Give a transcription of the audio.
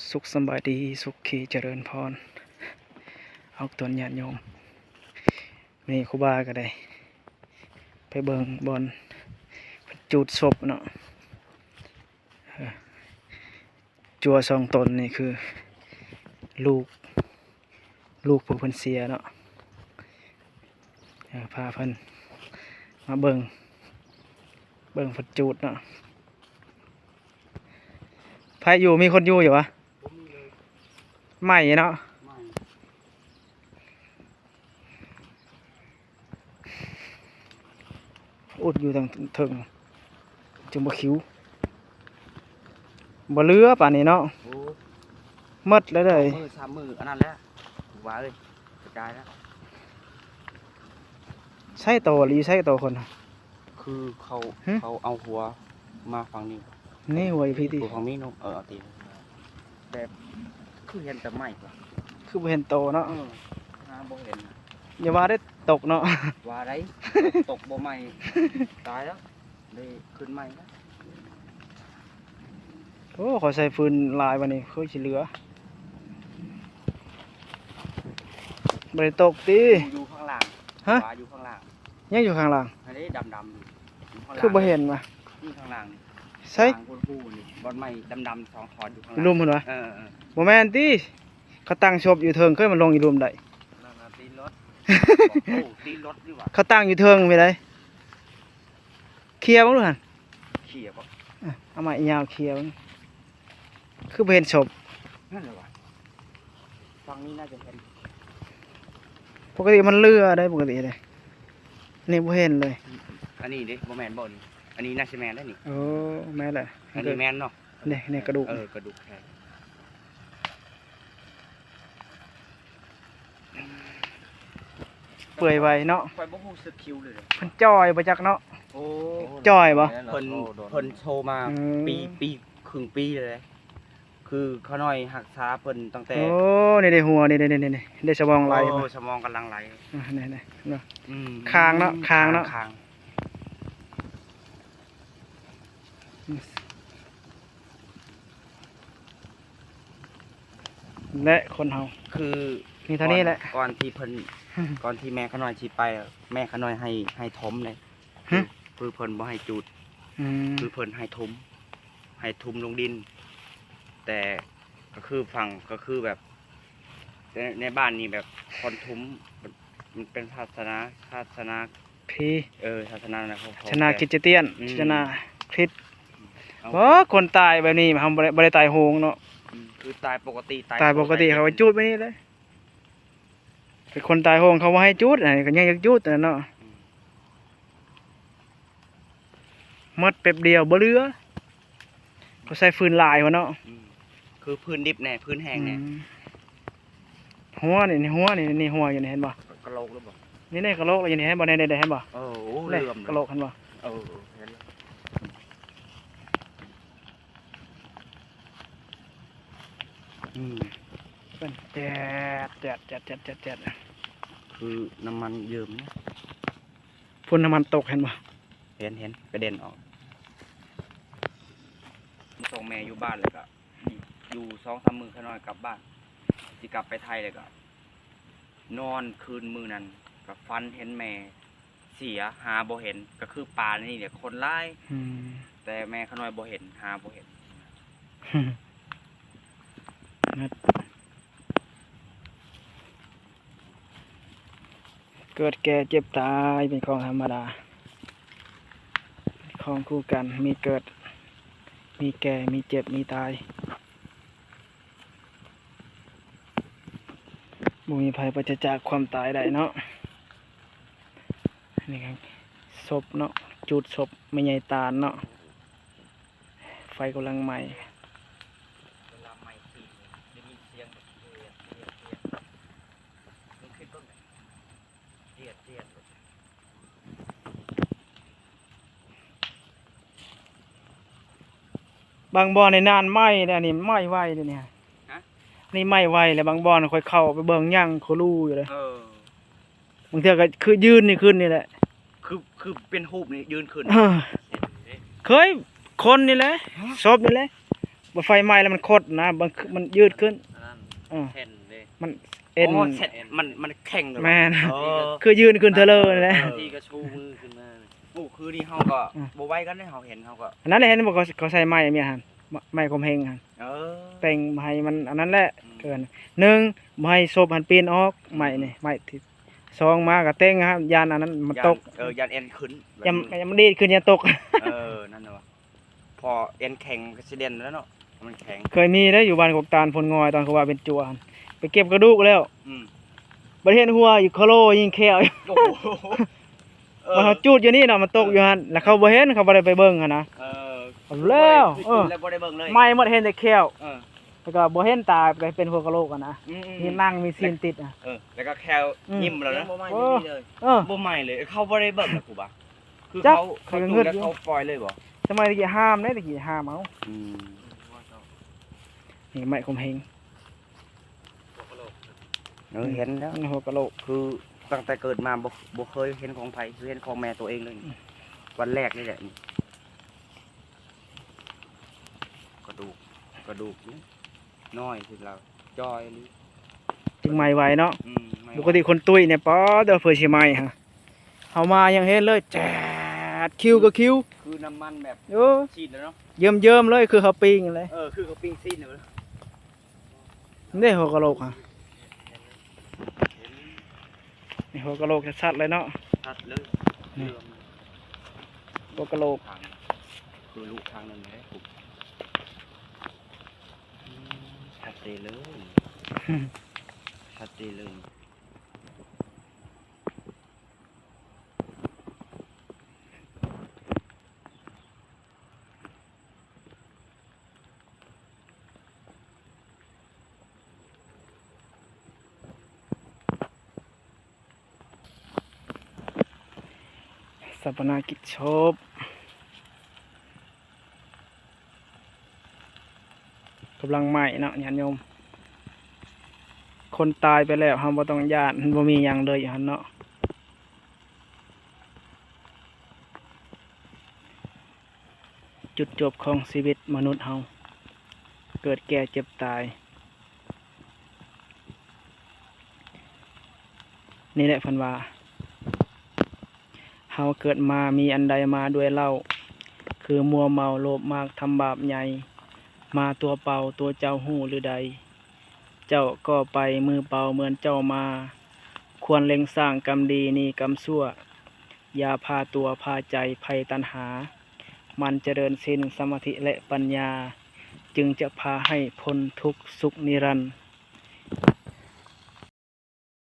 ສຸກສະບາຍດີ ສຸຂີຈະເລີນພອນ ອອກຕົນຍາດໂຍມ. ມື້ນີ້ຄູບາກໍໄດ້ໄປເບິ່ງບ່ອນເພິ່ນຈູດສົບເນາະ. ເອີ ຈົວສອງຕົນນີ້ຄືລູກ ລູກຜູ້ເພິ່ນເສຍເນາະ. ເອີ ພາເພິ່ນມາເບິ່ງ ເບິ່ງເພິ່ນຈູດເນາະ. ໃຜຢູ່ ມີຄົນຢູ່ຢູ່ຫວາ? ບໍ່ມີເລີຍ ໄໝ້ເນາະ ໄໝ້. ອຸດຢູ່ທາງເທິງ ຈຶ່ງບໍ່ຂິວ ບໍ່ເຫຼືອປານນີ້ເນາະ. ໂອ້ ໝົດແລ້ວເດ້ ສອງມື້ສາມມື້ອັນນັ້ນແຫຼະ ວ່າເອີຍ ກະຈາຍແລ້ວ. ໃຊ້ໂຕ ຫຼື ໃຊ້ໂຕຄົນ? ຄືເຂົາ ຫຶ? ເຂົາເອົາຫົວມາຝັ່ງນີ້ ນີ້ຫົວຢູ່ພີ້ຕິ ຫົວຝັ່ງນີ້ເນາະ. ເອີ ເອົາຕີນ ແບບຄືເຫັນແຕ່ໄມ້ ຄືບໍ່ເຫັນໂຕເນາະ. ເອີ ຫາບໍ່ເຫັນ ຢ່າວ່າໄດ້ຕົກເນາະ ວ່າໄດ້ຕົກບໍ່ໄໝ້ ຕາຍແລ້ວ ໄດ້ຂຶ້ນໃໝ່ແລ້ວ. ໂອ້ ເຂົາໃສ່ຟືນຫຼາຍບາດນີ້ ຄືຊິເຫຼືອ ບໍ່ໄດ້ຕົກຕິ? ຢູ່ ຢູ່ຂ້າງລ່າງ ຫະ? ວ່າຢູ່ຂ້າງລ່າງ ຍັງຢູ່ຂ້າງລ່າງ ອັນນີ້ດຳໆ ຢູ່ຂ້າງລ່າງ ຄືບໍ່ເຫັນຫວາ? ຢູ່ຂ້າງລ່າງ ໃສ? ຂ້າງພຸ້ນ ຮູນີ້ ບ່ອນໄມ້ດຳໆ ສອງທ່ອນຢູ່ຂ້າງລ່າງ ລຸ່ມພຸ້ນຫວາ? ເອີໆ ບໍ່ແມ່ນຕິ? ເຂົາຕັ້ງສົບຢູ່ເທິງ ຄືມັນລົງຢູ່ລຸ່ມໄດ້? ນັ້ນນະ ຕີນລົດ ໂອ້ ຕີນລົດຢູ່ຫວາ? ເຂົາຕັ້ງຢູ່ເທິງໄປໄດ໋. ເຄຍເບິ່ງດູຫັ້ນ ເຄຍບໍ່? ເອົາໄມ້ຍາວເຄຍເບິ່ງ ຄືບໍ່ເຫັນສົບ? ນັ້ນແຫຼະຫວາ ຝັ່ງນີ້ໜ້າຈະເຫັນ ປົກກະຕິມັນເຫຼືອໄດ໋ ປົກກະຕິເດ້ ນີ້ບໍ່ເຫັນເລີຍ. ອັນນີ້ເດ້ ບໍ່ແມ່ນບໍ່ນີ້? ອັນນີ້ໜ້າຊິແມ່ນແລ້ວນີ້. ໂອ້ ແມ່ນແຫຼະ ອັນນີ້ແມ່ນເນາະ. ນີ້ ນີ້ກະດູກ ເອີ ກະດູກແຂນ. ເປື່ອຍໄວເນາະ ຂ້ອຍບໍ່ຮູ້ສຶກຄິວເລີຍ. ເພິ່ນຈ່ອຍບໍ່ຈັກເນາະ. ໂອ້ ຈ່ອຍບໍ່? ເພິ່ນ ເພິ່ນໂຊມາ ອືມ ປີ ປີ ເຄິ່ງປີແລ້ວເດ້ ຄືຂ້ານ້ອຍຮັກສາເພິ່ນຕັ້ງແຕ່ ໂອ້ ນີ້ໄດ້ຫົວ ນີ້ ນີ້ ນີ້ ໄດ້ສະໝອງໄຫຼ ໂອ້ ສະໝອງກຳລັງໄຫຼ. ອ່າ ນີ້ ນີ້ເນາະ ອືມ ຄາງເນາະ ຄາງເນາະ ຄາງ. ແລະ ຄົນເຮົາ ຄື ມີເທົ່ານີ້ແຫຼະ ກ່ອນ ກ່ອນທີ່ເພິ່ນ ກ່ອນທີ່ແມ່ຂ້ານ້ອຍຊິໄປ ແມ່ຂ້ານ້ອຍໃຫ້ ໃຫ້ຖົມເດ້. ຫຶ? ຄືເພິ່ນບໍ່ໃຫ້ຈູດ ອືມ ຄືເພິ່ນໃຫ້ຖົມ ໃຫ້ຖົມລົງດິນ ແຕ່ກໍຄືຝັງ ກໍຄືແບບ ແຕ່ໃນບ້ານນີ້ແບບຄົນຖົມ ມັນເປັນສາສະໜາ ສາສະໜາ ພີ ເອີ ສາສະໜາ ສາສະໜາຄຣິສຕຽນ ອືມ ສາສະໜາຄຣິສ. ເອົາ ບໍ່ ຄົນຕາຍແບບນີ້ ເຮົາບໍ່ໄດ້ ບໍ່ໄດ້ຕາຍໂຫງເນາະ. ອືມ ຄືຕາຍປົກກະຕິ ຕາຍ ຕາຍປົກກະຕິ ເຂົາກໍຈູດແບບນີ້ເລີຍ. ເປັນຄົນຕາຍໂຫງ ເຂົາບໍ່ໃຫ້ຈູດ ອັນນີ້ກໍຍັງຢາກຈູດນັ້ນເນາະ. ອືມ ໝົດແປັບດຽວບໍ່ເຫຼືອ ເຂົາໃສ່ຟືນຫຼາຍພຸ້ນເນາະ. ອືມ ຄືຟືນດິບແດ່ ຟືນແຫ້ງແດ່. ອືມ ຫົວນີ້ ຫົວນີ້ ນີ້ຫົວຢູ່ນີ້ ເຫັນບໍ່? ກະໂຫຼກຫຼືບໍ່? ນີ້ ນີ້ກະໂຫຼກຢູ່ນີ້ ເຫັນບໍ່? ນີ້ ນີ້ ເຫັນບໍ່? ເອີ ໂອ້ ເຫຼື້ອມ ກະໂຫຼກ ເຫັນບໍ່? ເອີ ເຫັນແລ້ວ. ອືມ ເປັນແຈດ ແຈດ ແຈດ ແຈດ ແຈດ ຄືນ້ຳມັນເຍິ້ມນະ. ພຸ້ນ ນ້ຳມັນຕົກ ເຫັນບໍ່? ເຫັນ ເຫັນ ກະເດັນອອກ. ສົ່ງແມ່ຢູ່ບ້ານ ແລ້ວກະຢູ່ສອງສາມມື້ ຂ້ານ້ອຍກັບບ້ານ ຊິກັບໄປໄທ ແລ້ວກະນອນຄືນມື້ນັ້ນ ກະຝັນເຫັນແມ່ ເສຍ ຫາບໍ່ເຫັນ ກໍຄືປານນີ້ແຫຼະ ຄົນຫຼາຍ. ອືມ ແຕ່ແມ່ຂ້ານ້ອຍບໍ່ເຫັນ ຫາບໍ່ເຫັນ. ເກີດແກ່ເຈັບຕາຍເປັນຂອງທຳມະດາ ເປັນຂອງຄູ່ກັນ ມີເກີດ ມີແກ່ ມີເຈັບ ມີຕາຍ. ບໍ່ມີໃຜປາສະຈາກຄວາມຕາຍໄດ້ເນາະ. ນີ້ກໍສົບເນາະ ຈູດສົບແມ່ໃຫຍ່ຕານເນາະ ໄຟກຳລັງໄໝ້. ເວລາໄໝ້ທີ່ໄດ້ຍິນສຽງແບບເດດເດດເດດ ລອງຄິດເບິ່ງເດດເດດເດດ. ບາງບ່ອນນີ້ນານໄໝ້ແລ້ວ ອັນນີ້ໄໝ້ໄວເດ້ນີ້. ຮະ? ນີ້ໄໝ້ໄວແລ້ວ ບາງບ່ອນຂ້ອຍເຂົ້າໄປເບິ່ງຍັງໂຄລູຢູ່ເດ້. ເອີ ບາງເທື່ອກໍຄືຢືນນີ້ຂຶ້ນນີ້ແຫຼະ ຄື ຄືເປັນຮູບນີ້ຢືນຂຶ້ນ. ເອີ ເຄີຍຄົນນີ້ແຫຼະ ຮະ? ສົບນີ້ແຫຼະ. ໄຟໄໝ້ແລ້ວມັນຄົດນະ ມັນ ມັນຍືດຂຶ້ນ ອັນນັ້ນ ເອີ ແຜ່ນເດ້ ມັນເອັນ ອໍ ແຊນ ມັນ ມັນແຂງ ແມ່ນ ອໍ ຄືຍືດຂຶ້ນເທີເລີນັ້ນແຫຼະ ເອີ ບາງທີກໍຊູມືຂຶ້ນມາ ໂອ້ ຄືນີ້ເຮົາກໍ ອືມ ບໍ່ໄຫວກັນເດ້ ເຮົາເຫັນ ເຮົາກໍ ອັນນັ້ນແຫຼະ ເຫັນບໍ່ ເຂົາ ເຂົາໃສ່ໄມ້ອັນນີ້ຫັ້ນ ໄມ້ ໄມ້ຂົ່ມເຫັງຫັ້ນ ເອີ ແຕ່ງໃຫ້ມັນອັນນັ້ນແຫຼະ ອືມ ເອີ້ນ ໜຶ່ງ ບໍ່ໃຫ້ສົບຫັ້ນປີນອອກ ອືມ ໄມ້ນີ້ ໄມ້ທີ່ ສອງມາກໍແຕ່ງ ຢ້ານອັນນັ້ນມັນຕົກ ຢ້ານ ເອີ ຢ້ານແອນຂຶ້ນ ຢ້ານ ແບບນີ້ ຢ້ານມັນດີດຂຶ້ນ ຢ້ານຕົກ ເອີ ນັ້ນແຫຼະວ່າ ພໍແອນແຂງກໍຊິເດັ່ນແລ້ວເນາະ ມັນແຂງ ເຄີຍມີເດ້ ຢູ່ບ້ານກົກຕານໂພນງອຍ ຕອນເຂົາວ່າເປັນຈົວຫັ້ນ ໄປເກັບກະດູກແລ້ວ ອືມ ບັດເຫັນຫົວຢູ່ຄາໂລຍິງແຂ້ວ ໂອ້ໂຫ ເອີ ມັນເຮົາຈູດຢູ່ນີ້ເນາະ ມັນຕົກຢູ່ຫັ້ນ ແລ້ວເຂົາບໍ່ເຫັນ ເຂົາບໍ່ໄດ້ໄປເບິ່ງຫັ້ນນະ ເອີ ແລ້ວ ຄື ເອີ ຈູດແລ້ວບໍ່ໄດ້ເບິ່ງເລີຍ ໄໝ້ໝົດ ເຫັນແຕ່ແຂ້ວ ເອີ ແລ້ວກໍບໍ່ເຫັນຕາ ແຕ່ເປັນຫົວກະໂຫຼກຫັ້ນນະ ອືມໆໆ ມີໜັງມີຊີ້ນຕິດນະ ເອີ ແລ້ວກໍແຂ້ວ ອືມ ຍິ້ມແລ້ວນະ ຍັງບໍ່ໄໝ້ ໂອ້ ເລີຍ ເອີ ບໍ່ໄໝ້ເລີຍ ເຂົາບໍ່ໄດ້ເບິ່ງນະຄູບາ ຄື ຈັກ ເຂົາ ເຂົາຈູດແລ້ວເຂົາປ່ອຍເລີຍບໍ່ ສະໄໝຕະກີ້ຫ້າມເດ້ ຕະກີ້ຫ້າມເອົາ ອືມ ນີ້ໄມ້ຂົ່ມເຫັງ ເອີ ເຫັນແລ້ວ ຫົວກະໂຫຼກ ຄືຕັ້ງແຕ່ເກີດມາບໍ່ ບໍ່ເຄີຍເຫັນຂອງໃຜ ຄືເຫັນຂອງແມ່ໂຕເອງເລີຍ ອືມ ວັນແລກນີ້ແຫຼະ ກະດູກ ກະດູກນີ້ນ້ອຍຄືລາວ ຈ່ອຍອີ່ຫຼີ ຈຶ່ງໃໝ່ໄວເນາະ ອືມ ໃໝ່ໄວ ປົກກະຕິຄົນຕຸ້ຍນີ້ ປາດ ເດີ ເພິ່ນຊິໃໝ່ຫັ້ນ ເຮົາມາຍັງເຫັນເລີຍ ແຈດ ຄິວກໍຄິວ ຄືນ້ຳມັນແບບ ເອີ ສີດແລ້ວເນາະ ເຍິ້ມໆເລີຍ ຄືເຮົາປີ້ງຫັ້ນແຫຼະ ເອີ ຄືເຮົາປີ້ງຊີ້ນຫັ້ນແຫຼະ ເດ້ ຫົວກະໂຫຼກຫັ້ນ ນີ້ຫົວກະໂຫຼກຊັດໆເລີຍເນາະ ຊັດເລີຍ ນີ້ ຫົວກະໂຫຼກ ຄືລູກຂ້າງໜຶ່ງເດ້ ຊັດເຈນເລີຍ ຊັດເຈນເລີຍ. ຊາປະນະກິດສົບ ກຳລັງໄໝ້ເນາະ ຍາດໂຍມ ຄົນຕາຍໄປແລ້ວ ເຮົາບໍ່ຕ້ອງຢ້ານ ມັນບໍ່ມີຫຍັງເລີຍຢູ່ຫັ້ນເນາະ. ຈຸດຈົບຂອງຊີວິດມະນຸດເຮົາ ເກີດແກ່ເຈັບຕາຍ ນີ້ແຫຼະເພິ່ນວ່າ ເຮົາເກີດມາມີອັນໃດມາດ້ວຍເຫຼົ້າ ຄືມົວເມົາໂລບມາກທຳບາບໃຫຍ່ ມາຕົວເປົ່າ ຕົວເຈົ້າຮູ້ຫຼືໃດ ເຈົ້າກໍໄປມືເປົ່າເໝືອນເຈົ້າມາ ຄວນເລັງສ້າງກຳດີໜີກຳຊົ່ວ ຢ່າພາຕົວພາໃຈໄພຕັນຫາ ໝັ່ນຈະເລີນສິນ ສະມາທິ ແລະ ປັນຍາ ຈຶ່ງຈະພາໃຫ້ພົ້ນທຸກສຸກນິລັນ